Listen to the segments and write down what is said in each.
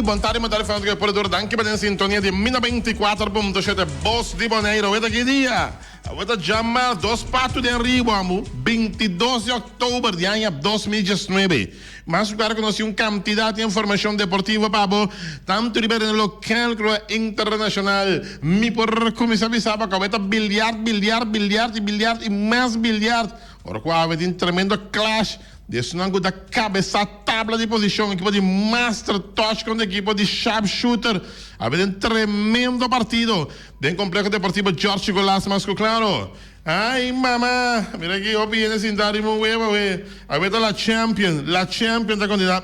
Bon tardi, bon tardi fanático di Poredor. Danki pa den sintonia di Mi 94.7 Bos di Boneiru. Awe ta ki dia? Awe ta djamars dos patu den riba ambu, 22 di òktober di aña 2019. Mas ku klaro ku nos tin un kantidat di informashon deportivo pa bo, tantu riba reno lokal ku riba internashonal. Mi por kuminsá bisa bo ku awe ta bilyart, bilyart, bilyart i bilyart i mas bilyart. Ora ku awe tin tremendo clash di esunnan ku ta kabesá tabla di posishon, ekipo di Master Touch kontra ekipo di Sharpshooter. Awe tin tremendo partido den Kompleho Deportivo George Golas mas ku klaro. Ay mama! Mira aki hopi hende sintá riba un web awe. Awe ta La Champion. La Champion ta kontinuá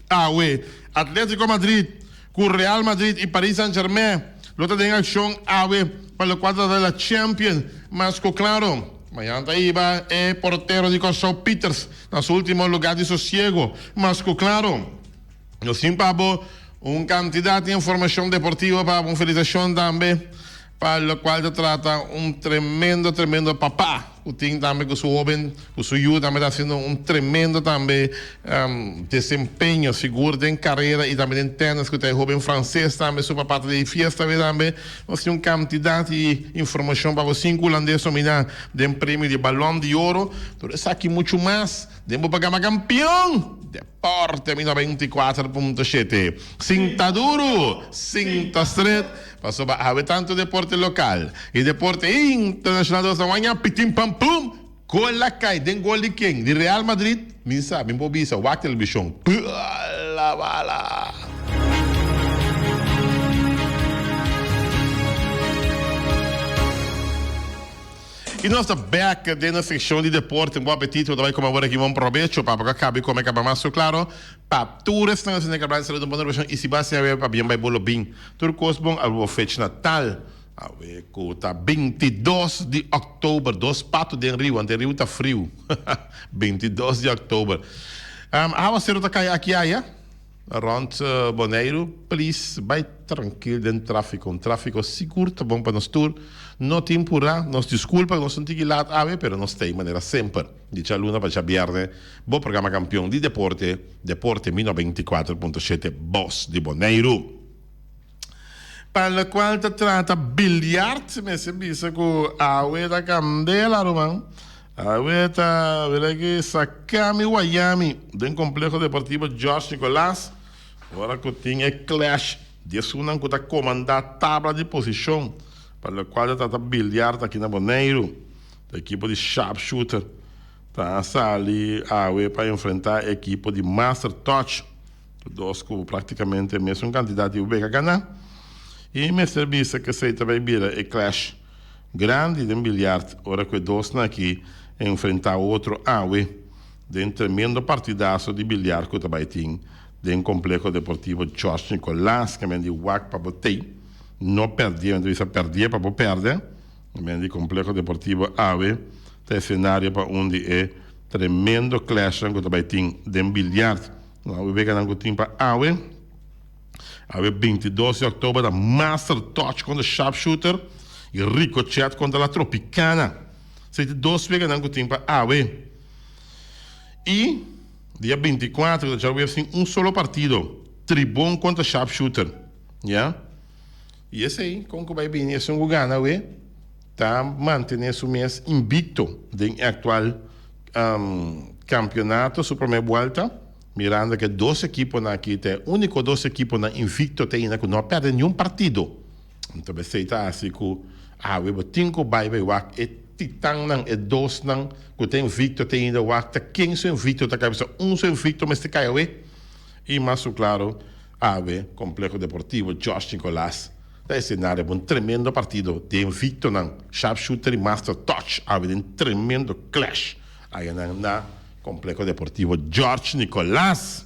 awe. Atletico Madrid ku Real Madrid i Paris Saint Germain lo ta den akshon awe pa lokual ta trata La Champion. Mas ku klaro, mañana ta hiba e portero di Kòrsou Pieters na su último lugá di sosiego. Mas ku klaro, nos tin pa bo un kantidat di informashon deportivo pa bo. Un felisitashon tambe. Pa locual ta trata un tremendo tremendo papa cu tin tambe cu su hoben cu su yu tambe ta haciendo un tremendo tambe desempeño sigur den carera y tambe den tennis cu ta e hoben frances tambe su papa ta di fiesta awe tambe nos tin un cantidad di informacion pa bo sin hulandes nomina den premio di balon di oro tur esaki mucho mas den bo programa campeon. Deporte mi 94.7. Sinta duru, sinta stret, pasobra awe tantu deporte lokal i deporte internashonal ta basa waña pitin pam pum, gol a kai den gol di ken? Di Real Madrid? Mi sa, mi por bisa, wak televishon. Bala bala! I nos ta bek den nos sekshon di deporte. Un bon apetito. Ta bai kome awor aki. Bon probecho. Papa ku a kabi kome kaba mas ku klaro. Pa tur esnan ku a sinti kabra di salud un bon dormishon i si bo a siña web pabien bai bo lo bin. Tur kos bon awe bo fech natal. Awe ku ta 22 di òktober. Dos patu den riu. Ante riu ta friu. 22 di òktober. Awaseru ta kai aki aya. Rond Boneiru, please bai trankil den trafiko. Un trafiko sigur ta bon pa nos tur. No tin purá. Nos diskulpa ku nos un tiki laat awe, pero nos ta ei manera semper. Di djaluna pa djabièrnè, bo programa kampion di deporte, Deporte Mi 94.7 Bos di Boneiru. Pa lokual ta trata biljart, mester bisa ku awe ta kandela, ruman. Awe ta wila ki Sakami Wayami den Kompleho Deportivo George Nicolaas ora ku tin e clash di esunnan ku ta komandá tabla di posishon pa lokual ta trata biljart aki na Boneiru. E ekipo di Sharpshooter ta sali awe pa enfrentá e ekipo di Master Touch. Dos ku praktikamente e mesun kantidat di wega ganá. I mester bisa ku esei ta bai bira e clash grandi den biljart ora ku e dosnan aki enfrentá otro awe den tremendo partidaso di biljart ku ta bai tin den Kompleho Deportivo George Nicolaas. Ke men di wak pa bo tei, no pèrdè, men ta bisa pèrdè pa bo pèrdè. Men di Kompleho Deportivo awe ta esenario pa un di e tremendo clashnan ku ta bai tin den biljart. Awe weganan ku tin pa awe. Awe 22 di òktober ta Master Touch kontra Sharpshooter i Ricochet kontra La Tropicana. Esei ta dos weganan ku tin pa awe. I dia 24 ta djaweves tin un solo partido, Tribon kontra Sharpshooter. Ya. I esei kon ku bai bini esun ku gana awe ta mantené su mes invicto den e aktual Campeonato su prome buelta, mirando ke dos ekiponan aki ta e uniko dos ekiponan invicto te ainda ku no a perde niun partido. Anto besei ta hasi ku awe bo tin ku bai bai wak e titannan, e dosnan ku ta invicto te ainda wak ta ken su invicto ta kai pasobra un su invicto mester kai awe. I mas ku klaro awe Complejo Deportivo George Nicolaas ta escenario pa un tremendo partido di invictonan Sharpshooter y Master Touch awe den tremendo clash ayanan na Complejo Deportivo George Nicolaas.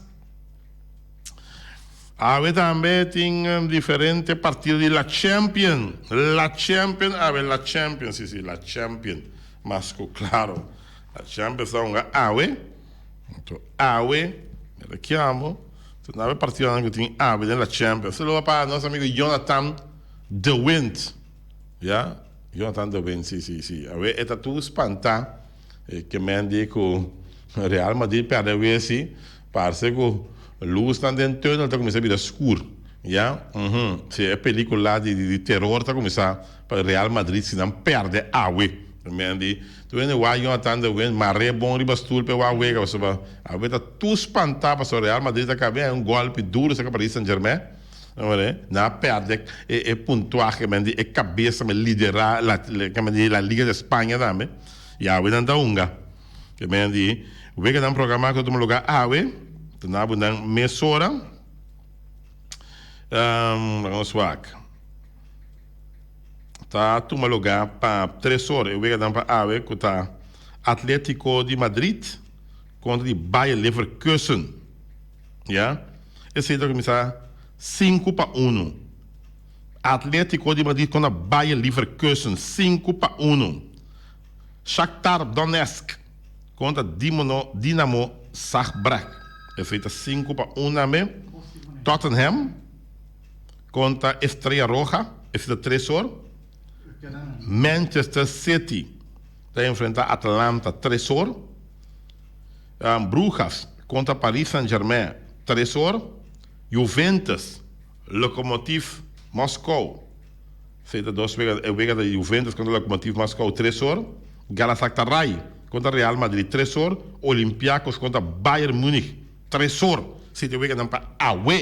Awe tambe tin diferente partido di La Champion, La Champion awe, La Champion, si si, La Champion, mas cu claro, La Champion sa hunga awe, anto awe, mi ta kiamo. Ta nabe partidonan ku tin awe den la Champions. Saludo pa nos amigo Jonathan de Wind. Ya, Jonathan de Wind, si, si, si. Awe e ta tur spantá. E ke men di ku Real Madrid pèrdè awe si, parse ku lusnan den tunnel ta kuminsá bira skur. Ya, uhum. Si e pelicula di di terror ta cuminsa pa Real Madrid si nan perde awe. Men di, tur hende wak Jonathan de Wind mare bon riba stoel p'e wak wega pasobra awe ta tur spanta pasobra Real Madrid a caba un golpi duro cerca Paris Saint Germain. Nan a perde e e puntuahe men di e cabesa men lidera la la Liga de España tambe y awe nan ta hunga. Ke men di wega nan programa ku ta tuma lugar awe ta nabu nan mesora. Laga nos wak. Ta tuma lugar pa tres or e weganan pa awe ku ta Atletico di Madrid kontra di Bayer Leverkusen. Ya. Esei ta kuminsá sinku pa unu. Atletico di Madrid kontra Bayer Leverkusen sinku pa unu. Shakhtar Donetsk kontra Dimono Dinamo Zagreb. Esei ta 5 pa 1 tambe. Tottenham kontra Estrella Roja. Esei ta 3 or. Manchester City ta enfrenta Atalanta 3 or. Brujas kontra Paris Saint-Germain 3 or. Juventus Lokomotiv Moskou. Esei ta dos wega, e wega ta Juventus kontra Lokomotiv Moskou tres or, Galatasaray kontra Real Madrid tres or, Olympiakos kontra Bayern Munich tres or. Esei ta e weganan pa awe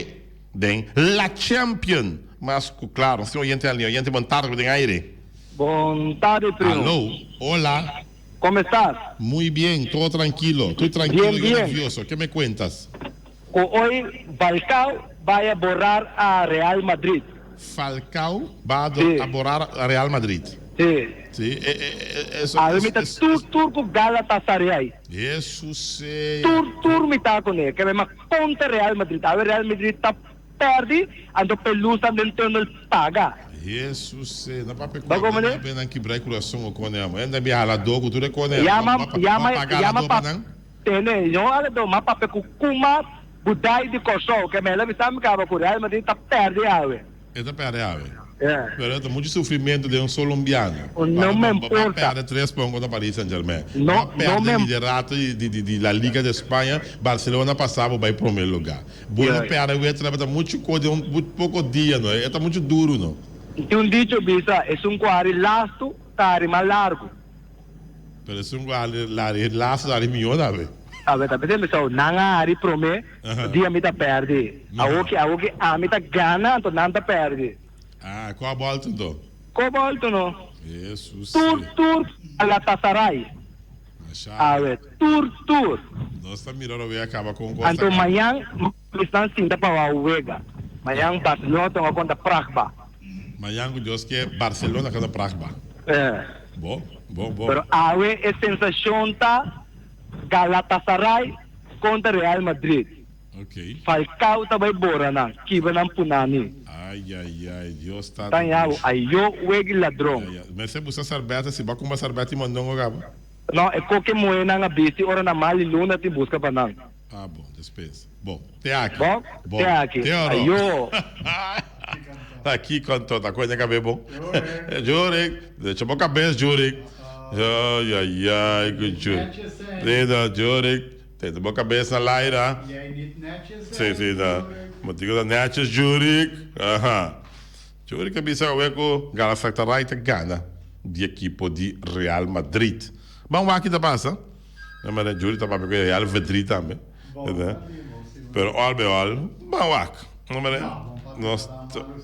den La Champion. Mas ku klaro, nos tin oyente na liña. Oyente, bon tarde, ku den aire. Bon tarde, primo. Aló, hola. Como estás? Muy bien, todo tranquilo. Tú tranquilo, Bien, yo bien. nervioso. ¿Qué me cuentas? Ku hoy Falcao bai a borar a Real Madrid. Falcao ba a Sí. a borar a Real Madrid. Sí. Sí, e, e, e, eso, Awe es, mi ta es, tur es, tur ku Galatasaray. Jesus sea. Tur tur mi ta kuné. Ke mi ma kontra Real Madrid. Awe Real Madrid ta pèrdí, anto pelusa den tunnel paga. Jesus sea. No papia Ba kone, komende? no papia nan kibra e kurason o kone amo. Enda mi hala do ku tur e kone amo. Yama Ba, ba, yama ba paga yama hala do pa pa nan. tene. Yo hala do ma papia ku kuma Budai di Kòrsou ke mela bisa mi kaba ku Real Madrid ta pèrdè awe. E ta pèrdè awe. Yeah. Pero ta muchu sufrimentu den un solombiano. No me Ba ba importa. pèrdè tres pon kontra Paris Saint Germain. No, Ba no pèrdè me liderato di di di La Liga de España, Barcelona pasa bo bai promé lugá. Bo no Yeah. pèrdè wet tabata muchu ko den un poko dia no. E ta muchu duru no. Tin un dicho bisa, esun ku hari lastu ta hari mas largu. Pero esun ku hari lari lastu ta hari mihó tambe. Awe ta p'esei mi sa nan a hari promé dia mi ta pèrdè. Awoki awoki ami ta gana anto nan ta pèrdè. Ah, kua bòlta anto? Kua bòlta no? Hesus. Tur tur Galatasaray. Masha. Awe tur tur. Nos ta mira ora wega kaba kon kos ta Anto kaba. mañan mi stan sinta pa wou wega. Mañan Barcelona ta kontra Pragba. Mañan ku Dios ke Barcelona kontra Pragba. Eh. Bon, bon, bon. Pero awe e sensashon ta Galatasaray kontra Real Madrid. Ok. Falcao ta bai bora nan, kibra nan punani. Ay, ay, ay, Dios ta Tan yabu, dushi. ayo wegi ladron. Ya, ya. Mester buska sarbeta, si bo a kumpra sarbeta i mondongo kaba. No, e koke muhenan a bisti ora nan mali luna tin buska pa nan. Ah, bon, despues. Bon, te aki. Bon, Bon, te aki. te oro. Ayo. Ta kiko anto, ta koe den kabe bon. Jurik, decha bo kabes, Jurik. Ay, ay, ay, ku Jurik. Sí, no, Jurik, tene bo kabes na laira. Sí, sí, no. Motiku ta netjes, Jurik. Aha. Jurik a bisa awe ku Galatasaray ta gana di ekipo di Real Madrid. Ban wak ki ta pasa. Na manera Jury ta papia ku e Real Madrid tambe. Pero al bij al, ban wak. Na manera nos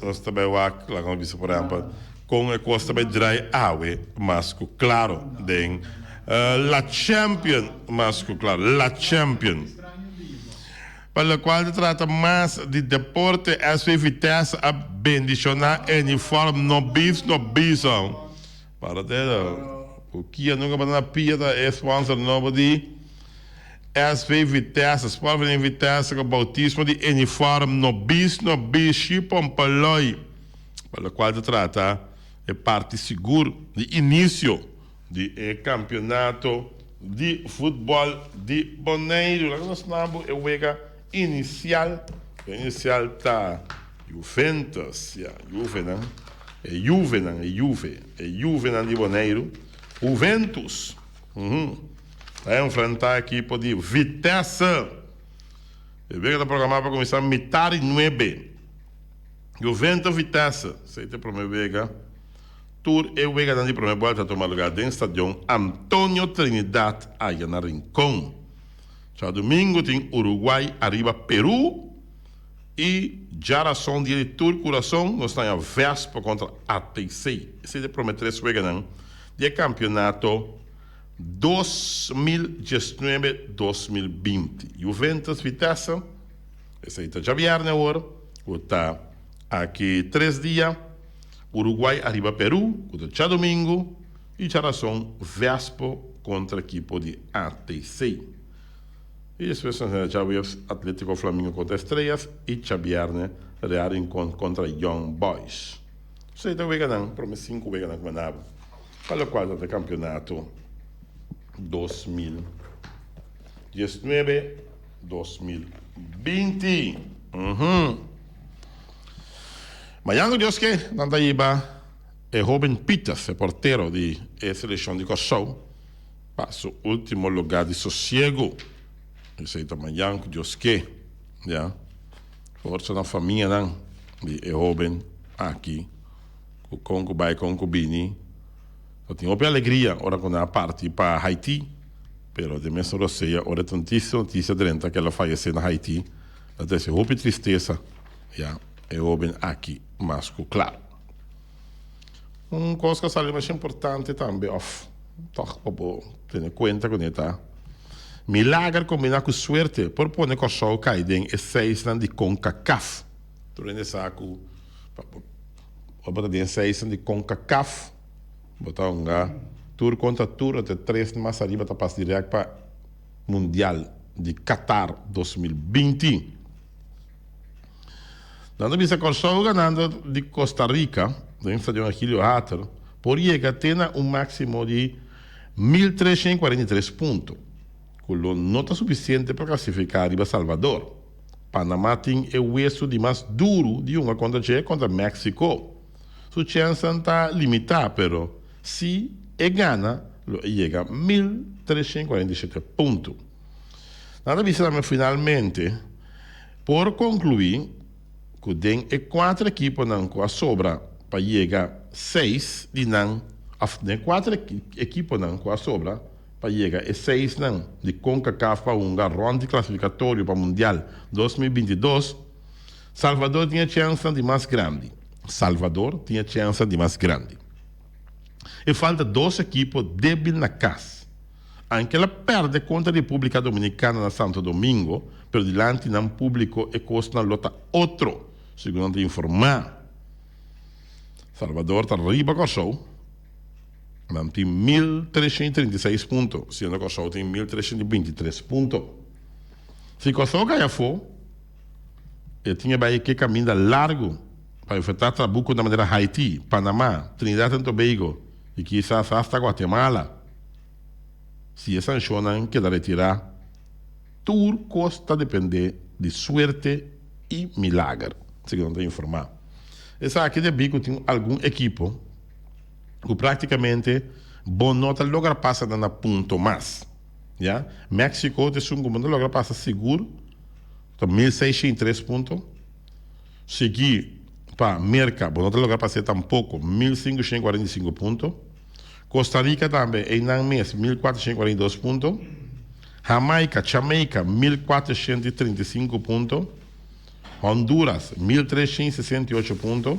nos ta bai wak, laga nos bisa por ehempel, kon e kos ta bai drai awe mas ku klaro den La Champion mas ku klaro, La Champion. Pa lokual ta trata mas di deporte, SV Vitesse a bendishoná e uniform no bis no bisa. Para te ku Kia nunka bata na pia ta e sponsor nobo di SV Vitesse. Sport Vereniging Vitesse ku bautismo di uniform no bis no bis shi pompoloi. Pa lokual ta trata e parti sigur di inisio di e kampionato di futbòl di Boneiru. Laga nos na bo e wega inisial. E inisial ta Juventus, ya, Juvenan, e Juvenan, e Juve, e Juvenan di Boneiru, Juventus, uhum, ta enfrentá ekipo di Vitesse. E wega ta programá pa kuminsá mitar di nuebe. Juventus Vitesse, esei ta e prome wega. Tur e weganan di prome buelta a tuma lugar den stadion Antonio Trinidad aya na Rincon. Djadumingu tin Uruguay ariba Peru y djarason dia di tur curason nos ta haña Vespo contra ATC. Esei ta e prome tres weganan di e campeonato 2019 2020. Juventus Vitesse. Esei ta djabièrnè awor, ku ta aki tres dia, Uruguay ariba Peru, ku ta djadumingu, i djarason Vespo kontra ekipo di ATC. I despues nos haya djaweps Atletico Flamingo kontra Estrellas i djabièrnè Real Rincon kontra Young Boys. Esei ta weganan, prome sinku weganan ku manaba pa lokual ta ta kampionato 2019. 2020. Mañan ku Dios ke nan ta hiba e hoben Pieters, e portero di e selekshon di Kòrsou, pa su ultimo lugá di sosiegu. Esei ta mañan ku Dios ke, ya. Forsa na famianan di e hoben aki ku kon ku bai kon ku bini. Ta tin hopi alegria ora ku nan a parti pa Haiti. Pero den mes rosea ora e triste noticia drenta cu el a fayece na Haiti, ta trece hopi tristeza ya e hoben aki mas cu claro. Un cos cu a sali masha importante tambe of toch pa bo tene cuenta cune ta, milager combina cu suerte por pone Corsou cay den e seisnan di Concacaf. Tur hende sa cu pa bo ta den e seisnan di Concacaf. Bo ta hunga tur kontra tur ante tres mas ariba ta pas dirèkt pa Mundial di Qatar 2020. Nan ta bisa Kòrsou ganando di Costa Rica den Stadion Ergilio Hater por yega te na un máksimo di 1343 punto, ku lo no ta sufisiente pa klasifiká riba Salvador. Panamá tin e wesu di mas duru di hunga kontra dje kontra Mexico. Su chènsnan ta limitá, pero si e gana lo e yega 1347 punto. Nan ta bisa tambe finalmente por konkluí ku den e kuater ekiponan ku a sobra pa yega seis di nan òf den e kuater ekiponan ku a sobra pa yega e seisnan di Concacaf pa hunga rònt di klasifikatorio pa Mundial 2022, Salvador tin e chènsnan di mas grandi. Salvador tin e chènsnan di mas grandi. E falta dos ekipo débil na kas. Anke el a pèrdè kontra Repúblika Dominikana na Santo Domingo, pero dilanti nan públiko e kosnan lo ta otro, segun nan ta informá. Salvador ta riba Kòrsou. Nan tin 1336 punto, siendo Kòrsou tin 1323 punto. Si Kòrsou kai afó, E tin e bai ke kaminda largu pa enfrentá trabukonan manera Haiti, Panamá, Trinidad and Tobago i kisas asta Guatemala. Si e sanshonnan keda retirá, tur kos ta dependé di suerte i milager, segun nan ta informá. Esaki debí ku tin algun ekipo ku práktikamente bo no ta logra pasa nan na punto mas. Ya, Mexico ta esun ku bo no ta logra pasa sigur. Ta 1603 punto. Sigui pa Merca, bo no ta logra pas'é tampoco, 1545 punto. Costa Rica tambe, einan mes, 1442 punto. Jamaica, Jamaica, 1435 punto. Honduras, 1368 punto.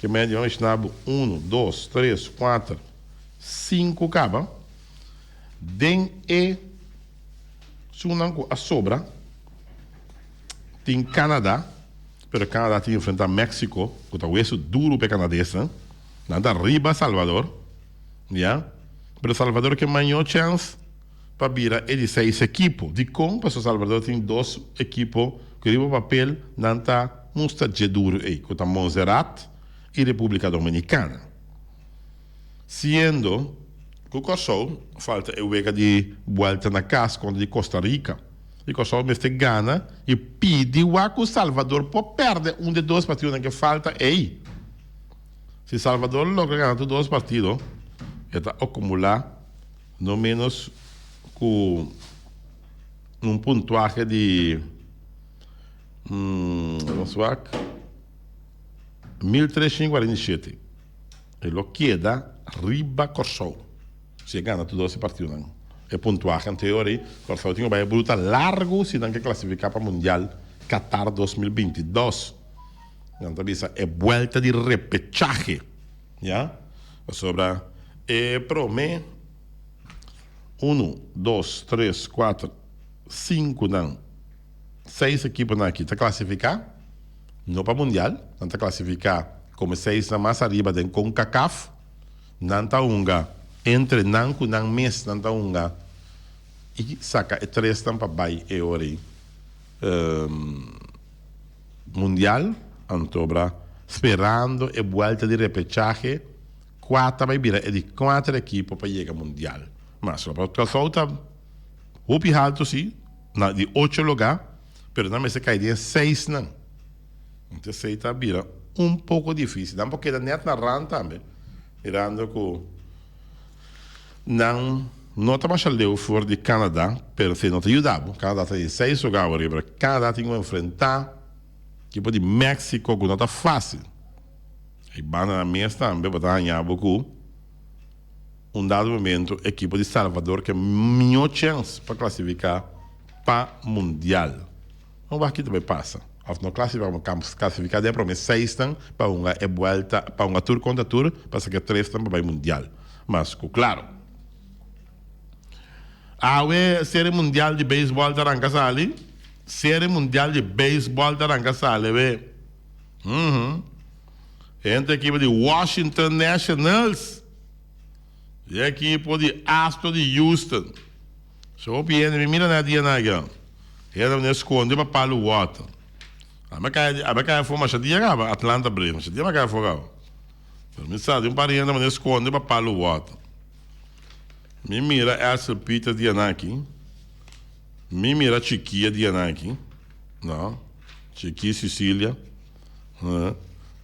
Ke medio esnabu uno, dos, tres, kuater, sinku kaba. Den e. Sunan ku a sobra tin Canada, pero Canada tin enfrenta Mexico ku ta wesu duru pa e Canadesnan. Nan ta riba Salvador, ya. Pero Salvador ke mayor chèns pa bira e di seis ekipo. Dikon? Pasobra Salvador tin dos ekipo ku riba papel nan ta mustra dje duru ei, ku ta Montserrat i Republica Dominicana. Siendo ku Kòrsou falta e wega di buelta na kas kontra di Costa Rica i Kòrsou mester gana i pidi wak ku Salvador por pèrdè un di e dos partidonan ke falta ei. Si Salvador logra gana tur dos partido e ta akumulá no ménos ku un puntuahe di nos wak. 1347. E lo keda riba Kòrsou si e gana tur dos e partidonan. E puntuahe anterior ei, Kòrsou tin ku bai e bruta largu si nan ke klasifiká pa Mundial Qatar 2022. Nan ta bisa e buelta di repechahe, ya. Pasobra e promé unu, dos, tres, kuater, sinku nan. Seis ekiponan aki ta klasifiká, no pa mundial, nan ta klasifiká komo e seisnan mas ariba den Concacaf. Nan ta hunga entre nan ku nan mes, nan ta hunga i saka e tresnan pa bai e ora ei mundial. Antobra sperando e buelta di repechahe kua ta bai bira e di kuater ekipo pa yega mundial. Mas Kòrsou ta hopi haltu si. Na di ocho lugá, pero nan mester kai den e seisnan. Anto esei ta bira un poko difísil. Nan por keda nèt na rand tambe, mirando ku nan no ta masha leu for di Canada, pero esei no ta yuda bo. Canada ta di seis lugá awor, pero Canada tin ku enfrentá ekipo di Mexico ku no ta fásil. E banda nan mes tambe bo ta haña bo ku. Un dado momento ekipo di Salvador ke mihó chèns pa klasifiká pa Mundial. No wak kiko ta bai pasa. Òf no klasifiká pa klasifiká den e promé seisnan pa hunga e buèlta pa hunga tur kontra tur pa saka e tresnan pa bai Mundial. Mas ku klaro. Awe Serie Mundial di Beisbòl ta ranka sali. Serie Mundial di Beisbòl ta ranka sali awe. Henter ekipo di Washington Nationals y e ekipo di Astros di Houston. So hopi hende mi mira na e dianan aki an. Hende a skonde pa palu water. Ami a kai ami a kai afó masha dia kaba Atlanta Braves masha dia mi a kai afó kaba. Pero mi sa di un par di hende a skonde pa palu water. Mi mira Edsel Peters dianan aki. Mi mira Chiquia dianan aki. No. Chiqui Cecilia.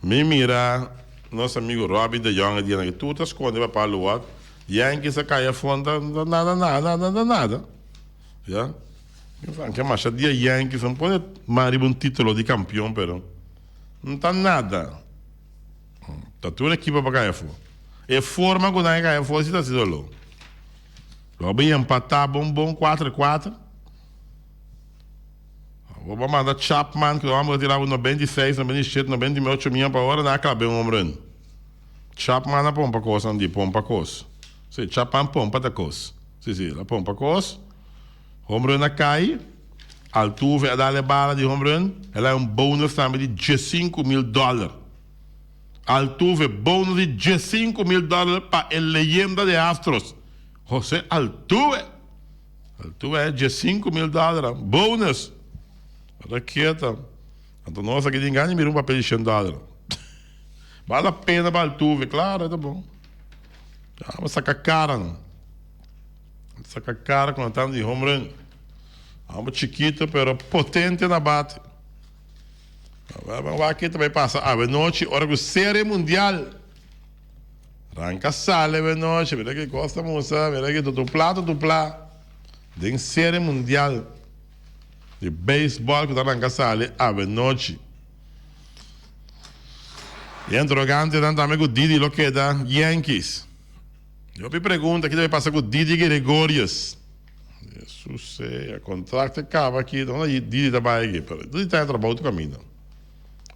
Mi mira nos amigo Robbie de Jong e dianan aki tur ta sconde pa Palo Ward. Yankees a cay afon ta nada nada nada nada. Ya. Anke masha dia Yankees no pone man riba un titulo di campeon pero no ta nada. Ta tur ekipo pa cay afo. E forma cu nan a cay afo si ta haci dolor. Robbie empata bon bon cuatro cuatro. Bo por manda Chapman ku e hòmber ta tira bo 96, 97, 98 mia pa ora, nan a klab'é un home run. Chapman a pompa kos nan di pompa kos. Si, Chapman pompa ta kos. Si, si, el a pompa kos. Home run a kai. Altuve a dal e bala di home run. El a haña un bonus tambe di 15 mil dòler. Altuve, bonus di 15 mil dòler pa e leyenda di Astros, Jose Altuve. Altuve 15 mil dòler bonus. Raketa. Anto nos aki tin gana di mira un papel di 100 dòler. Bal la pena pa Altuve, klaro, ta bon. Ya, saka kara no. Saka kara ku nan di home run. Homber chikito pero potente na bate. Wak ki ta bai pasa awe nochi ora ku Serie Mundial. Ranka sali awe nochi, mira ki kos ta musa, mira ki tutupla tutupla den Serie Mundial di beisbòl ku ta ranka sali awe nochi. E interrogantenan tambe ku Didi lo keda Yankees. Hopi pregunta ki ta bai pasa ku Didi Gregorius. Jesus sea, contract a caba aki, unda Didi ta bai aki? Pero Didi ta haña trabou tur caminda.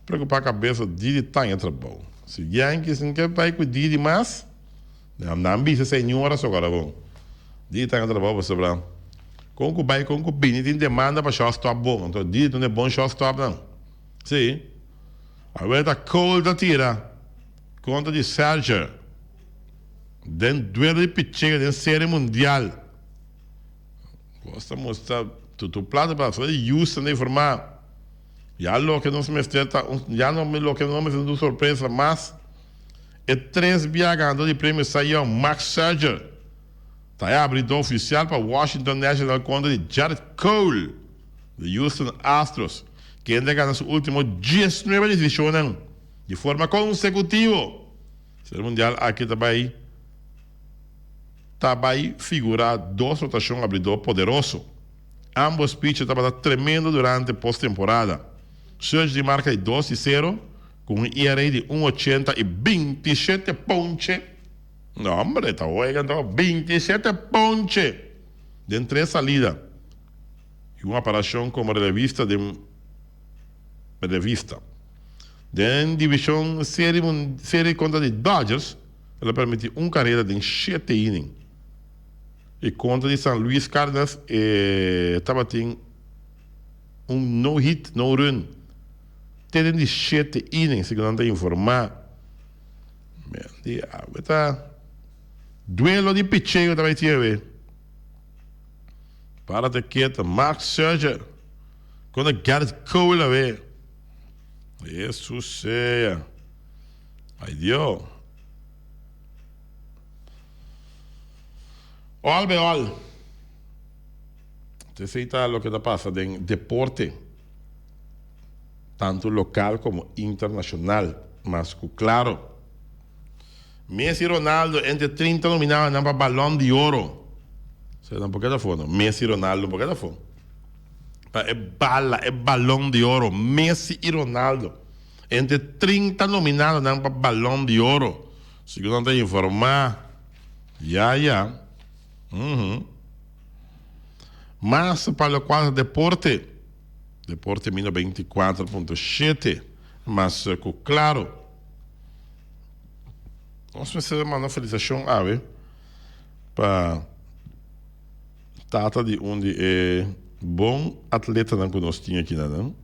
Preocupa cabeza, Didi ta haña trabou. Si Yankees no ke bai cu Didi mas, nan bisa señora so cara bon. Didi ta haña trabou pasobra con cu bai con cu bini tin demanda pa shortstop bon, anto Didi ta un e bon shortstopnan. Si. Awor ta Cole ta tira contra di Scherzer. Den duelo di picheo den Serie Mundial. Nos ta mustra tutu plata pa afuera di Houston ta informa. Ya loke nos mester ta un ya no loke no mester ta un sorpresa mas. E tres bia ganador di premio Cy Young, Max Scherzer, ta e abridor oficial pa Washington National kontra di Gerrit Cole di Houston Astros, kende a gana su ultimo 19 decisionnan di forma consecutivo. Serie Mundial aki ta bai ta bai figura dos rotacion abridor poderoso. Ambos pitcher tabata tremendo durante posttemporada. Surge di marca di 2-0. Ku un ERA di un ochenta i bintishete ponche, no hombre, ta hoega anto, bintishete ponche den tres salida i un aparashon komo relevista den relevista. Den divishon seri seri kontra di Dodgers el a permiti un karera den shete inning i kontra di San Luis Cardinals e tabatin un no hit no run. Te den di shete inning, segun nan ta informá. Men di awe ta duelo di picheo ta bai tin awe. Para te keta Max Scherzer kontra Gerrit Cole awe. Jesus sea. Ay Dios. All be all. Esei ta loke ta pasa den deporte. tantu lokal komo internashonal, mas ku klaro. Messi i Ronaldo entre 30 nominadonan pa Balon di Oro. Esei nan por keda afó no. Messi i Ronaldo por keda afó. Pa e bala, e Balon di Oro, Messi i Ronaldo entre 30 nominadonan pa Balon di Oro. Segun nan ta informá. Ya ya. Uhum. Mas pa lokual ta deporte. Deporte mi 94.7 mas cu claro. Nos mester manda felicitacion awe pa tata di un di e bon atletanan cu nos tin aki nan.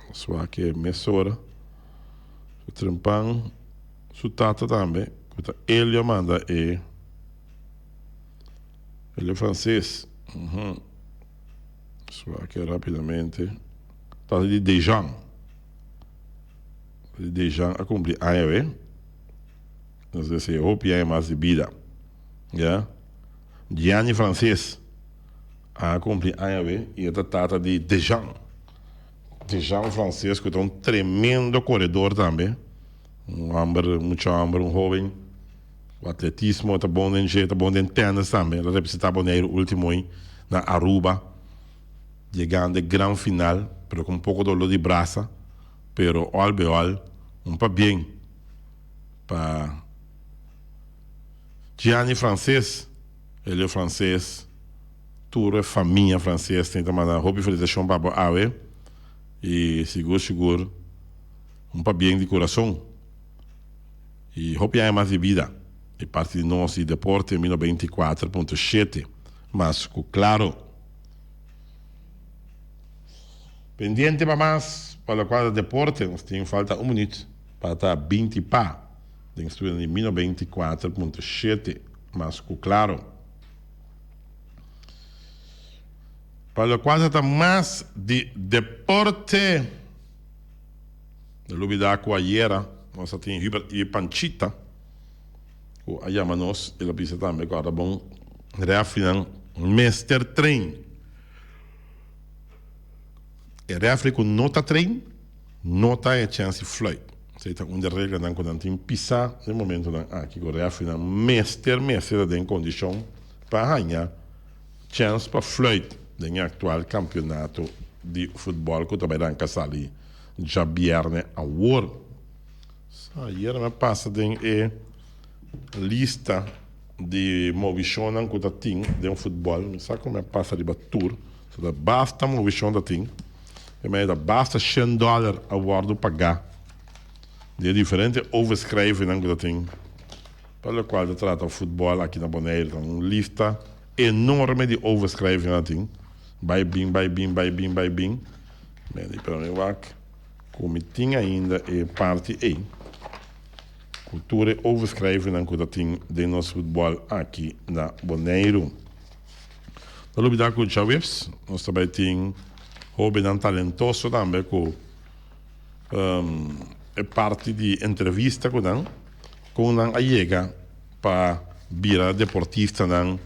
Nos wak e mesora su trempan su tata tambe cu ta Elio a manda e Elio Frances. So aki rapidamente. Tata di Dejan. Tata di Dejan a cumpli aña we. Nos desea hopi aña mas di bida. Ya. Gianni Frances a cumpli aña we y e ta tata di Dejan. Dejan Frances cu ta un tremendo coredor tambe. Un homber, mucha homber, un hoben. Ku atletismo ta bon den dje, ta bon den tennis tambe. El a representá Boneiru último oí na Aruba, yegando e gran final, pero ku un poko doló di brasa. Pero òl be òl, un pabien pa Gianni Frances, Elio Frances, tur e famia Frances tin ta manda hopi felisitashon pa bo awe i sigur sigur un pabien di kurason. Y hopi aña mas di bida di parti di nos di Deporte mi 94.7 mas cu claro. Pendiente pa mas pa locual ta deporte nos tin falta un minuut pa ta 20 pa den studio di mi 94.7 mas cu claro. Pa locual ta mas di deporte. No lubida cu ayera nos a tin Hubert y Panchita cu a yama nos. El a bisa tambe cu ora bon refrinan mester train. E refri cu no ta train no ta e chance di fluit. Esey ta un di e reglanan cu nan tin pisa den momentonan aki cu refrinan mester mester ta den condicion pa haya chance pa fluit den e actual campeonato di futbol cu ta bay ranca sali djabierne awor. Sa ayer mi a pasa den e lista di movishonnan ku ta tin den futbòl. Mi sa ku mi a pasa riba tur. So ta basta movishon ta tin. E manera ta basta shen dòler a wòrdu pagá di e diferente overschrijvingnan ku ta tin pa lokual ta trata futbòl aki na Boneiru. Ta un lista enorme di overschrijvingnan ta tin. Bai bin, bai bin, bai bin, bai bin. Meni pero mi wak ku mi tin ainda e parti ei ku tur e overschrijvingnan ku ta tin den nos futbòl aki na Boneiru. No lubidá ku djaweps nos ta bai tin hóbennan talentoso tambe ku e parti di entrevista ku nan kon nan a yega pa bira deportistanan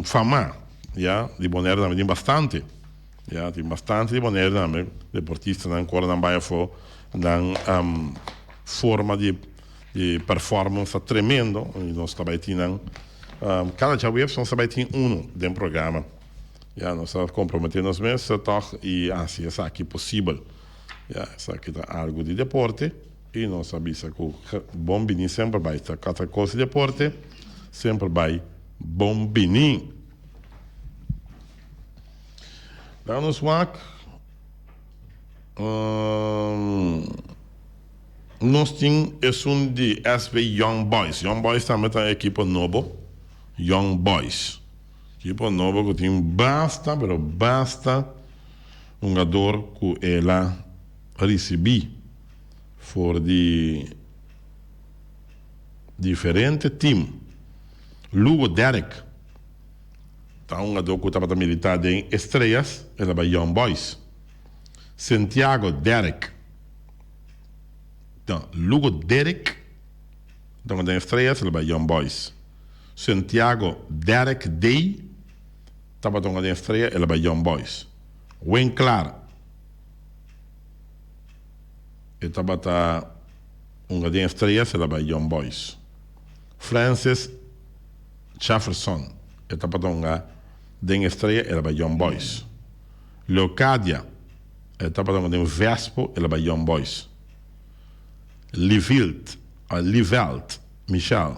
famá ya di Boneiru tambe tin bastante. Ya, tin bastante di Bonaire tambe, deportistanan ku ora nan bai afó nan forma di di performance ta tremendo i nos ta bai tin nan kada djaweps nos ta bai tin unu den programa. Ya, nos ta komprometé nos mes tòg i hasi esaki posibel. Ya, esaki ta algu di deporte i nos a bisa ku bon bini semper bai. Ta kata kos di deporte semper bai bon bini. Laga nos wak. Nos tin esun di SV Young Boys. Young Boys tambe ta un ekipo nobo. Young Boys. Ekipo nobo ku tin basta, pero basta hungador ku el a risibí for di diferente team. Lugo Derek ta un hungador ku tabata militá den Estrellas, el a bai Young Boys. Santiago Derek. No, Lugo Derek ta den Estrellas, el a bai Young Boys. Santiago Derek Day tabata hunga den Estrella, el a bai Young Boys. Winklaar e tabata hunga den Estrellas, el a bai Young Boys. Francis Jefferson e tabata hunga den Estrella, el a bai Young Boys. Leocadia e tabata hunga den Vespo, el a bai Young Boys. Livilt, Livelt Michel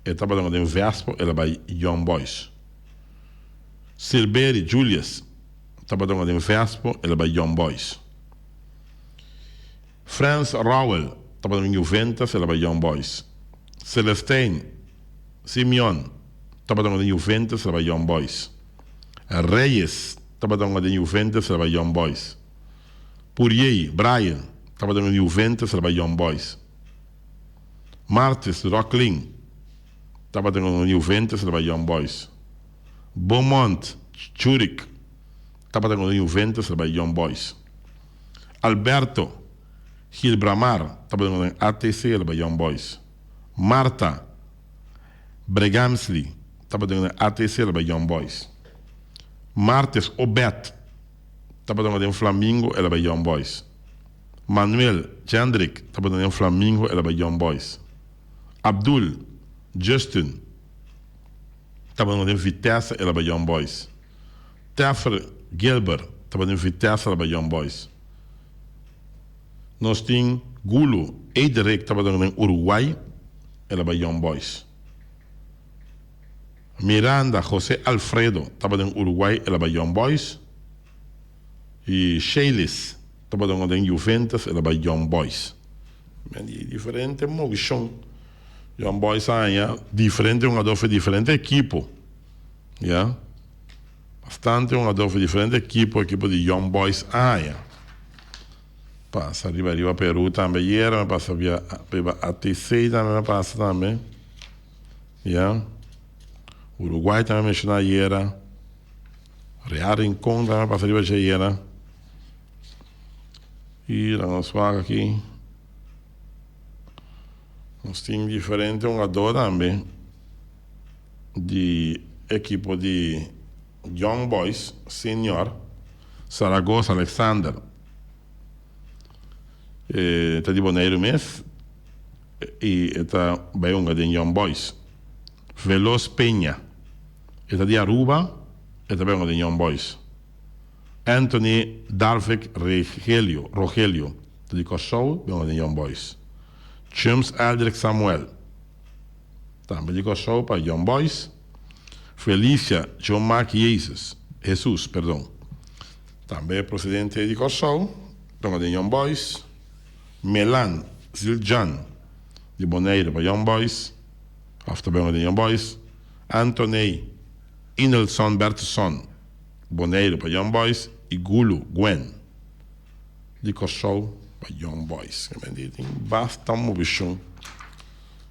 e tabata hunga den Vespo, el a bai Young Boys. Silberi Julius tabata hunga den Vespo, el a bai Young Boys. Frans Rowell tabata den Juventus, el a bai Young Boys. Celestijn Simeon tabata hunga den Juventus, el a bai Young Boys. Reyes tabata hunga den Juventus, el a bai Young Boys. Puriey Brian tabata hunga den Juventus, el a bai Young Boys. Martis Rocklin tabata hunga den Juventus, el a bai Young Boys. Beaumont Churik tabata hunga den Juventus, el a bai Young Boys. Alberto Gilbramar tabata hunga den ATC, el a bai Young Boys. Marta Bregamsli tabata hunga den ATC, el a bai Young Boys. Martes Obed tabata hunga den Flamingo, el a bai Young Boys. Manuel Jendrik tabata den Flamingo, el a bai Young Boys. Abdul Justin tabata den Vitesse, el a bai Young Boys. Teffer Gilbert tabata den Vitesse, el a bai Young Boys. Nos tin Gulu Ederik tabata den Uruguay, el a bai Young Boys. Miranda Jose Alfredo tabata den Uruguay, el a bai Young Boys. Y Shaylis tabata hunga den Juventus, el a bai Young Boys. Men di diferente movishon Young Boys a haña diferente hungador for diferente ekipo. Ya. Bastante hungador for diferente ekipo, ekipo di Young Boys a haña. Pasa riba riba Peru tambe ayera, mi pasa via riba ATC tambe mi pasa tambe. Ya. Uruguay tambe menshoná ayera. Real Rincon tambe pasa riba dje ayera. Y laga nos wak aki. Nos tin diferente hungador tambe di ekipo di Young Boys Senior. Zaragoza Alexander e ta di Boneiru mes y e ta bay hunga den Young Boys. Veloz Peña e ta di Aruba e ta bay hunga den Young Boys. Anthony Darvik Regelio, Rogelio, ta di Kòrsou, bay hunga den Young Boys. James Eldrick Samuel, tambe di Kòrsou pa Young Boys. Felicia Jomark Jesus, Jesus, perdon, tambe prosedente di Kòrsou, ta hunga den Young Boys. Melan Zildjian, di Boneiru pa Young Boys, òf ta bay hunga den Young Boys. Anthony Inelson Bertson. Boneiru pa Young Boys i Gulu Gwen di Kòrsou pa Young Boys. Ke men di tin basta movishon.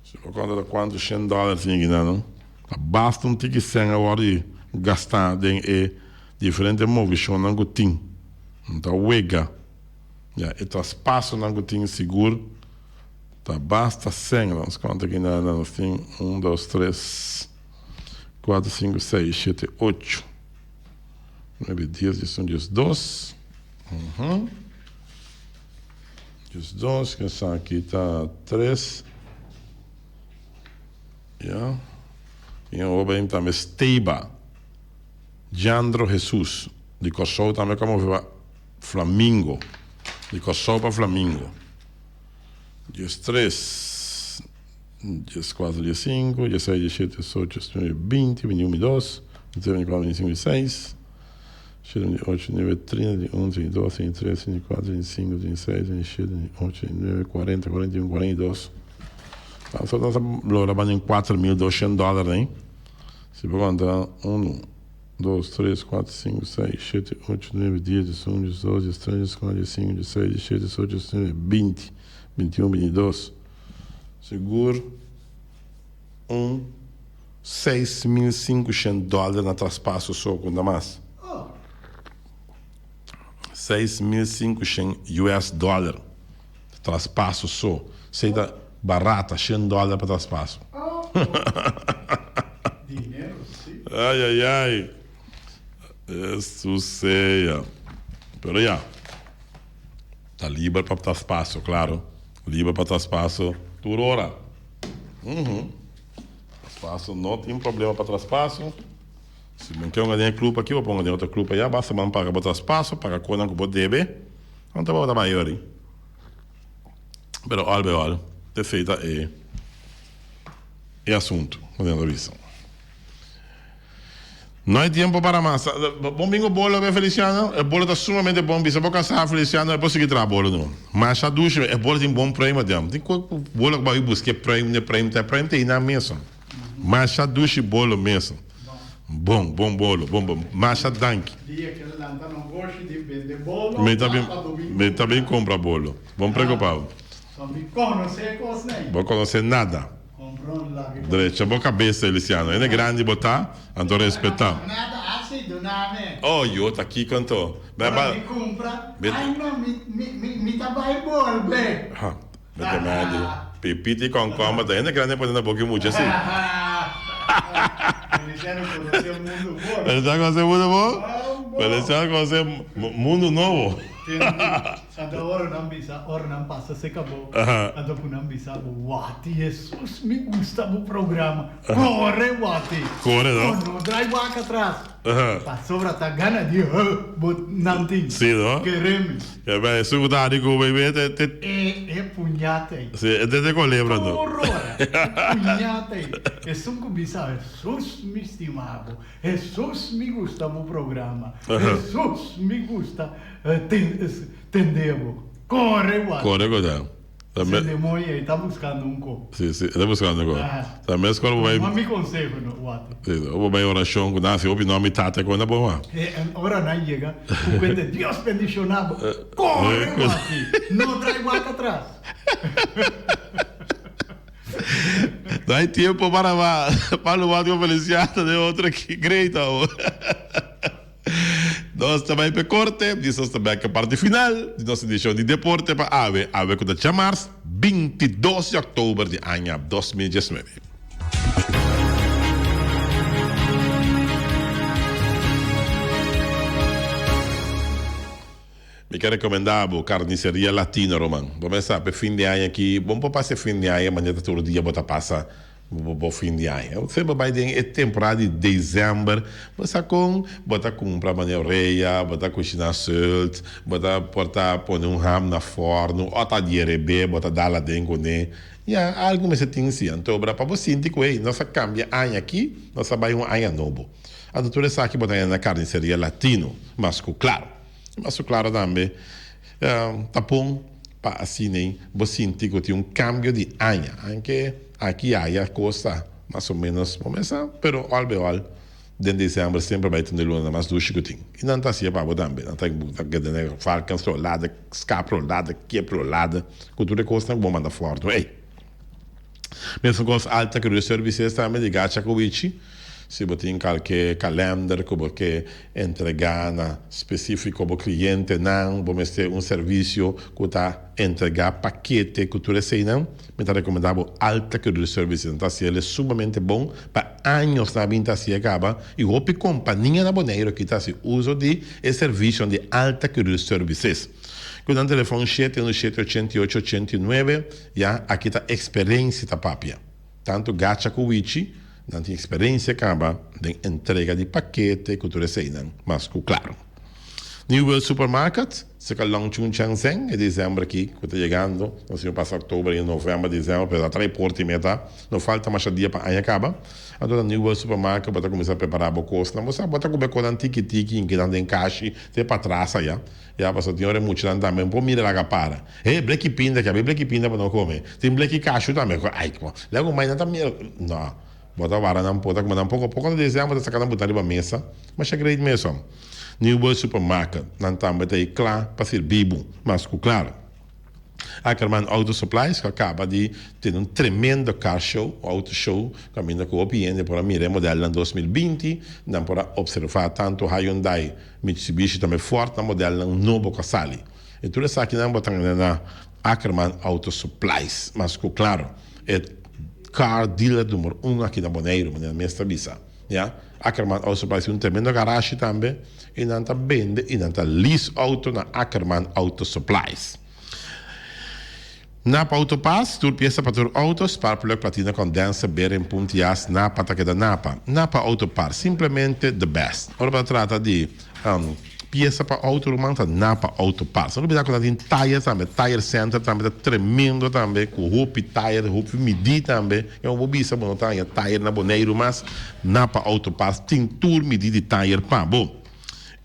Si bo konta ta kuantu shen dòler tin aki nan no. Ta basta un tiki sèn a wòrdu gastá den e diferente movishonnan ku tin. No ta wega. Ya e traspasonan ku tin sigur ta basta sèn. Nos konta aki nan nos tin un dos tres. Kuater, sinku, seis, shete, ocho, nuebe, dies, diesun, diesdos. Diesdos, esaki ta tres. Ya. Tin un hoben tambe Steba Jandro Jesus di Kòrsou tambe ku a move pa Flamingo. Di Kòrsou pa Flamingo. 13, 14, 15, 16, 17, 18, 19, 20, 21, 22, 23, 24, 25, 26, 27, 28, 29, 30, 31, 32, 33, 34, 35, 36, 37, 38, 39, 40, 41, 42. Anto nos a logra banda en 4200 dòler ei. Si bo konta unu, dos, tres, kuater, sinku, seis, shete, ocho, nuebe, dies, diesun, diesdos, diestres, dieskuater, diesinku, diesseis, diesshete, diesocho, diesnuebe, binti, bintiun, bintidos. Sigur un 6500 dòler na traspaso so ku no mas. 6500 US dòler traspaso so. Esei ta barata, shen dòler pa traspaso. Ai ai ai. Hesus sea. Pero ya. Ta liber pa traspaso, claro. Liber pa traspaso tur ora. Traspaso no tin problema pa traspaso. Si bo ke hunga den e club aki, bo por hunga den otro club aya. Basta bo paga bo traspaso, paga konan ku bo debe. Anto bo ta bai ori. Pero al bij al, esei ta e e asuntu, manera ta bisa. No hay tiempo para mas. Bon bingo bolo be Feliciano. E bolo ta sumamente bon. Bisa bo casá Feliciano e por sigui traha bolo no. Masha dushi e bolo tin bon pruim adem. Tin cu bolo cu bo a busca e pruim ne pruim ta e pruim ta einan mesun. Masha dushi bolo mesun. Bon bon bolo bon bon. Masha danki. Dia ke lanta no goshi di bende bolo Mi ta bin mi ta bin compra bolo. Bon preocupa bo. So mi conoce cos nei. Bo conoce nada. Drecha bo cabeza Elisiano. Hende grandi bo ta, anto respeta. Nada haci duna me. Oh yo ta kico anto. Ora mi cumpra, ay no mi ta bay bolbe. Ha, mete medi. Pipita y concomber ta hende grandi a pone na boca y mucha si. Feliciano conoce mundo bon. Feliciano conoce mundo bon? Feliciano conoce mundo nobo. Anto ora nan bisa, ora nan pasa se cabo, anto cu nan bisa bo, Wati Jesus mi gusta bo programa, core Wati, Core no? No draai wak atras, pasobra ta gana di huh bo nan tin, Si no? Kere mi. Ke bay esun cu ta hari cu bay te te. E e puñata ey. Si, e te te colebra no. Tur ora, e puñata ey. Esun cu bisa, Jesus mi stima bo, Jesus mi gusta bo programa, Jesus mi gusta. Tende bo. Kore wak. Kore ku ta. Se demoño ei ta buskando un ko. Si, si, e ta buskando un ko. Ta meskor bo bai. Tuma mi konseho no, wak. Si, bo bai orashon ku nan hasi hopi nòmber di tata ku nan bon wak. Ora nan yega ku kuenta Dios bendishoná bo. Kore wak. No trai wak atras. No hay tiempo para mas. Pablo Wak ku Feliciano den otro great awo. Nos ta bai p'e korte di nos ta bek e parti final di nos edishon di Deporte pa awe, awe ku ta djamars 22 di òktober di aña 2019. Mi ke rekomendá bo Carniceria Latino, ruman. Bo mester sa p'e fin di aña aki, bo no por pasa e fin di aña manera ta tur dia bo ta pasa Bo fin di aña. Bo semper bai den e temporada di december, bo sa con bo ta cumpra manera orea, bo ta cushina sult, bo ta por ta pone un ham na forno o ta dierebe, bo ta dal aden cune. Ya, algo mester tin si. Anto bra pa bo sinti cu hey, nos a cambia aña aki, nos a bai un aña nobo. Anto tur esaki bo ta haña na Carniceria Latino, mas cu claro. Mas cu claro tambe ta pon pa asina bo sinti cu tin un cambio di aña. Anke aki aya cos ta mas o menos bo mesa, pero al be al den december semper bay tin de luna mas dushi cu tin. Y nan ta hacia pa bo tambe. Nan ta keda den varkens rolada, skap rolada, kip rolada, cu tur e cosnan cu bo manda forno ey. Mesun cos Alta Cruz Services tambe di Gacha cu Wichi. Si bo tin kalke kalender ku bo ke entregá na spesífiko bo klientenan, bo mester un servisio ku ta entregá pakete ku tur eseinan, mi ta rekomendá bo Alta Courier Services. Nan ta hasi el sumamente bon, pa años nan a bin ta hasi e kaba i hopi kompania na Boneiru aki ta hasi uso di e servisionan di Alta Courier Services. Ku nan telefòn shete unu shete ochenta i ocho ochenta i nuebe, ya aki ta eksperensia ta papia. Tantu Gacha ku Wichi nan tin eksperensia kaba den entrega di pakete ku tur eseinan mas ku klaro. New World Supermarket, serka Long Chun Chang Seng, e december aki ku ta yegando, nos tin pasa october i november, december, pero ta trae porta i meta, no falta masha dia pa aña kaba. Anto na New World Supermarket bo ta kuminsá prepará bo kosnan, bo sa bo ta kume konan tiki tiki i kinan den kashi te patras aya, ya pasobra tin ora e muchanan tambe no por mira laga para. He, bleki pinda ke, abi bleki pinda pa no kome, tin bleki kashu tambe, ai, laga ku mai nan ta mira, no. Bo ta wara nan pota kuma nan poko poko na december ta saka nan buta riba mesa. Masha great mesun. New World Supermarket nan tambe ta ei kla pa sirbi bo mas ku klaro. Ackerman Auto Supplies ku a kaba di tene un tremendo car show, auto show, kaminda ku hopi hende por a mira e modelnan 2020, nan por a observa tantu Hyundai, Mitsubishi tambe Ford nan modelnan nobo ku a sali. E tur esakinan bo ta gana na Ackerman Auto Supplies mas ku klaro. E car dealer number un aki na Boneiru, manera mes ta bisa. Ya. Ackerman Auto Supplies tin un tremendo garashi tambe y nan ta bende y nan ta lease auto na Ackerman Auto Supplies. Napa Auto Parts, tur pieza pa tur auto, spark plug, platina, condenser, bearing, punt, jas, Napa ta keda Napa. Napa Auto Parts, simplemente the best. Ora bo ta trata di Piesa pa auto ruman ta Napa Auto Parts. No lubida ku nan tin tire tambe, tire center tambe ta tremendo tambe ku hopi tire, hopi midí tambe. Ken bo bisa bo no ta haña tire na Boneiru mas, Napa Auto Parts tin tur midí di tire pa bo.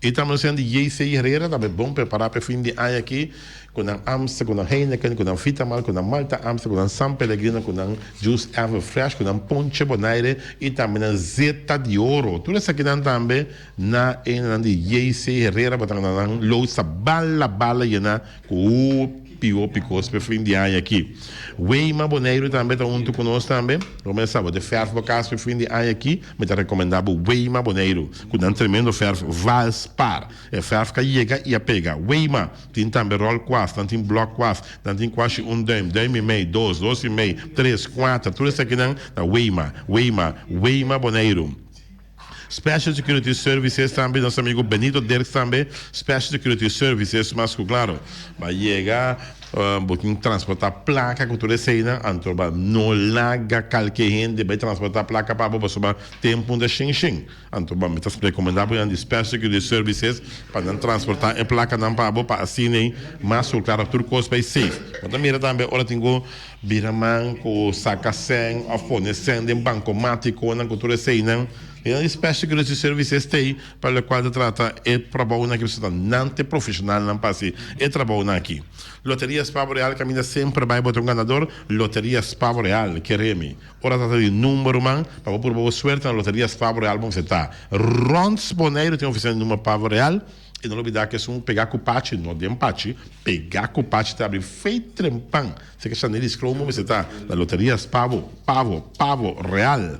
I tambe nos hende JC Herrera tambe bon prepará pa e fin di aña aki ku nan Amstel, ku nan Heineken, ku nan Vitamal, ku nan Malta Amstel, ku nan San Pellegrino, ku nan Juice Ever Fresh, ku nan Ponche Bonaire i tambe nan Zeta di Oro. Tur esakinan tambe Na e nan di JC Herrera bo ta na nan loods ta bala bala yena ku hopi hopi kos p'e fin di aña aki. Weima Boneiru tambe ta huntu ku nos tambe. Bo mester sa bo te fèrf bo kas p'e fin di aña aki, mi ta rekomendá bo Weima Boneiru ku nan tremendo fèrf Valspar. E fèrf ka yega i a pega. Weima tin tambe ròl kuas, nan tin blòk kuas, nan tin kuashi un dùim, dùim i mei, dos, dos i mei, tres, kuater, tur esakinan ta Weima, Weima, Weima Boneiru. Special Security Services tambe, nos amigo Benito Dirks tambe, Special Security Services, mas cu claro, ba yega, bo tin transporta placa cu tur eseynan, anto ba no laga calke hende bay transporta placa pa bo pasobra tempo ta shin shin. Anto ba mi ta recomenda bo nan di Special Security Services pa nan transporta e placanan pa bo pa asiney mas cu claro tur cos bay safe. Bo ta mira tambe ora tin cu Bira man ku saka sèn òf pone sèn den bankomatikonan ku tur eseinan. E nan di Special Security Services t'ei pa lokual ta trata e trabounan aki pasobra ta nan t'e profeshonalnan pa hasi e trabounan aki. Loteria Spavo Real kaminda semper bai bo ta un ganador. Loteria Spavo Real, kere mi. Ora trata di number ruman, pa bo purba bo suerte na Loteria Spavo Real bo mester ta rònt Boneiru tin ofisina di number Pavo Real. I no lubidá ku esun pegá ku pachi, no den pachi, pegá ku pachi ta abri fei trempan. Seke Chanel Skromo mester ta na Loterias Pavo, Pavo, Pavo Real.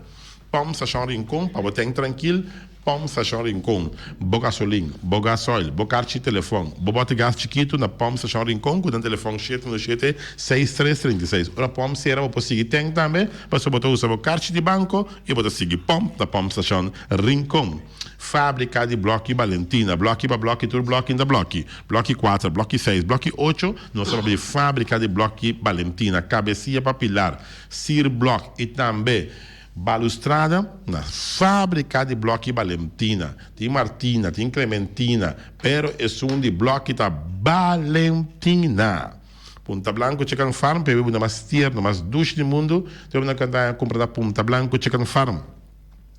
Pòmp Stashon Rincon pa bo ten trankil, Pòmp Stashon Rincon. Bo gasolin, bo gasoil, bo karchi telefòn, bo bòte gas chikitu na Pòmp Stashon Rincon ku nan telefòn shete uno shete, seis tres 36. Ora pòmp sera bo por sigui ten tambe pasobra bo ta usa bo karchi di banko i bo ta sigui pòmp na Pòmp Stashon Rincon. Fábrika di blòki Balentina, blòki pa blòki, tur blòki ta blòki, blòki kuater, blòki seis, blòki ocho, nos ta papia di fábrika di blòki Balentina, kabesia pa pilar, sierblòk i tambe balustrada na fábrika di blòki Balentina. Tin Martina, tin Clementina, pero esun di blòki ta Balentina. Punta Blanco Chicken Farm, p'e bebida mas tierno, mas dushi di mundu, tur bebida ku ta kumpra na Punta Blanco Chicken Farm.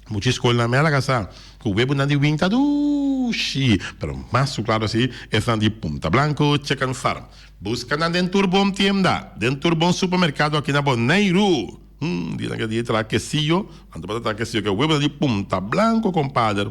Mucha skolnan mi a laga sa ku webunan di win ta dushi, pero mas ku klaro si esnan di Punta Blanco Chicken Farm. Buska nan den tur bon tienda, den tur bon supermerkado aki na Boneiru. Hmm, di nan ke di traha kesiyo, anto bo ta traha kesiyo ke webunan di Punta Blanco, kompader.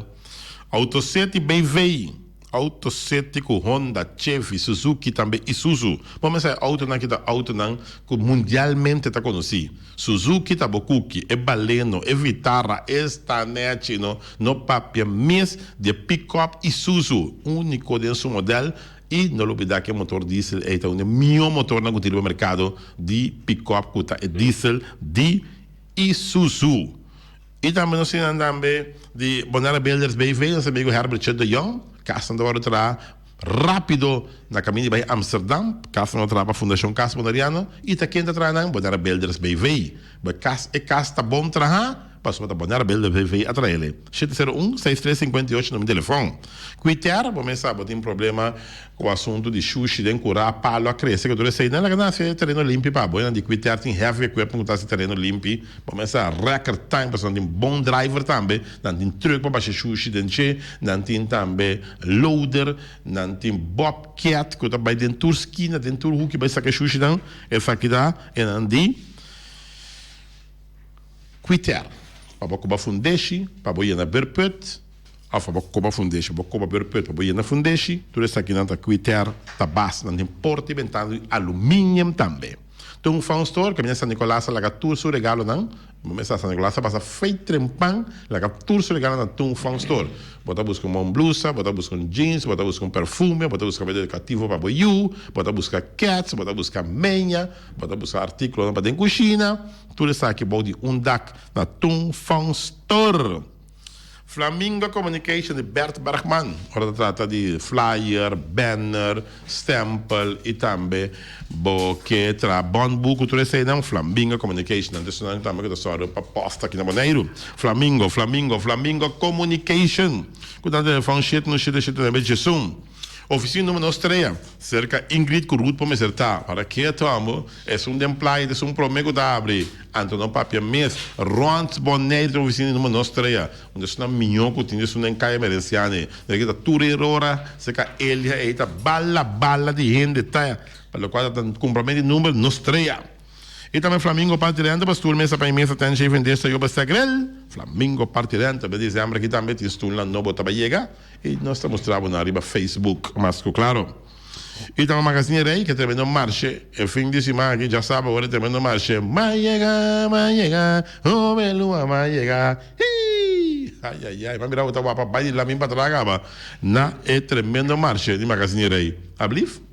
Autocity BV. Auto seti ku Honda, Chevy, Suzuki tambe Isuzu. Bo mester sa e autonan ki ta autonan ku mundialmente ta konosí. Suzuki ta bo kuki, e Baleno, e Vitara, esta nechi no no papia mes di e pickup Isuzu, úniko den su modèl i no lubidá ku e motor diesel ei ta un di e mihó motornan ku tin riba merkado di pickup ku ta e diesel di Isuzu. I tambe nos tin nan tambe di Bonaire Builders BV, nos amigo Herbert Chet de Jong, kasnan ta wòrdu traha rápido na kaminda di bai Amsterdam, kasnan ta traha pa Fundashon Kas Boneriano, i ta ken ta traha nan? Bonaire Builders BV. Bo kas, e kas ta bon traha? Pasobra ta Bonaire Builder BV a traele. 701 6358 numero di telefon. Kuiter, bo mes sa bo tin problema ku asuntu di shushi den kurá, palo a krese ku tur esei. Nan laga nan hasi e tereno limpi pa bo. Nan di Kuiter tin heavy equipment ku ta hasi tereno limpi. Bo mes sa record time pasobra nan tin bon driver tambe. Nan tin truck pa basha shushi den dje. Nan tin tambe loader. Nan tin bobcat ku ta bai den tur skina, den tur huki bai saka e shushinan. Esaki ta e nan di Kwiter. Pa bo koba fundeshi, pa bo yena beurput, òf pa bo koba fundeshi, pa bo koba beurput, pa bo yena fundeshi, tur esakinan ta Kwiter, ta bas. Nan tin porta i bentana di aluminium tambe. Tin un Fun Store kaminda San Nicolas a laga tur su regalonan. Bo mester San Nicolas a pasa fei trempan laga tur su regalo na Tung Fun Store. Bo ta buska un bon blusa, bo ta buska un jeans, bo ta buska un perfume, bo ta buska beda educativo pa bo yu, bo ta buska kets, bo ta buska meña, bo ta buska articulonan pa den cushina. Tur esaki bou di un dak na Tung Fun Store. Flamingo Communication di Bert Bergman, ora ta trata di flyer, banner, stempel y tambe bo ke traha bon buku tur eseinan, Flamingo Communication. Nan ta esunnan tambe ku ta sòru pa post aki na Boneiru. Flamingo, Flamingo, Flamingo Communication ku ta na telefòn shete no shete shete nuebe djesun. Oficina numero nos trea, serka Ingrid ku Ruth por mester ta. Para keto amo, esun den playa ta esun prome ku ta abri. Anto no papia mes. Rond Bonaire tin oficina numero nos trea, unda esunnan miñó ku tin esun den Kaya Merenciane. Nan kita tur e rora serka Elia ei ta bala bala di hende ta pa lokual ta kumpra di numero nos trea. I tambe Flamingo Party Renta pa stoel mesa pa e mesa ten shave en desta yo pa sta grel. Flamingo Party Renta pa december aki tambe tin stoelnan nobo ta bay yega. I nos ta mustra bo nan riba Facebook mas ku klaro. I tambe Magazine Rey ke tremendo marshe e fin di siman aki djasabra ora e tremendo marshe Ma yega, ma yega, oh Belua ma yega hii Ayayay ma mira bo ta wapa bai di lamin patras kaba na e tremendo marshe di Magazine Rey. Ablief?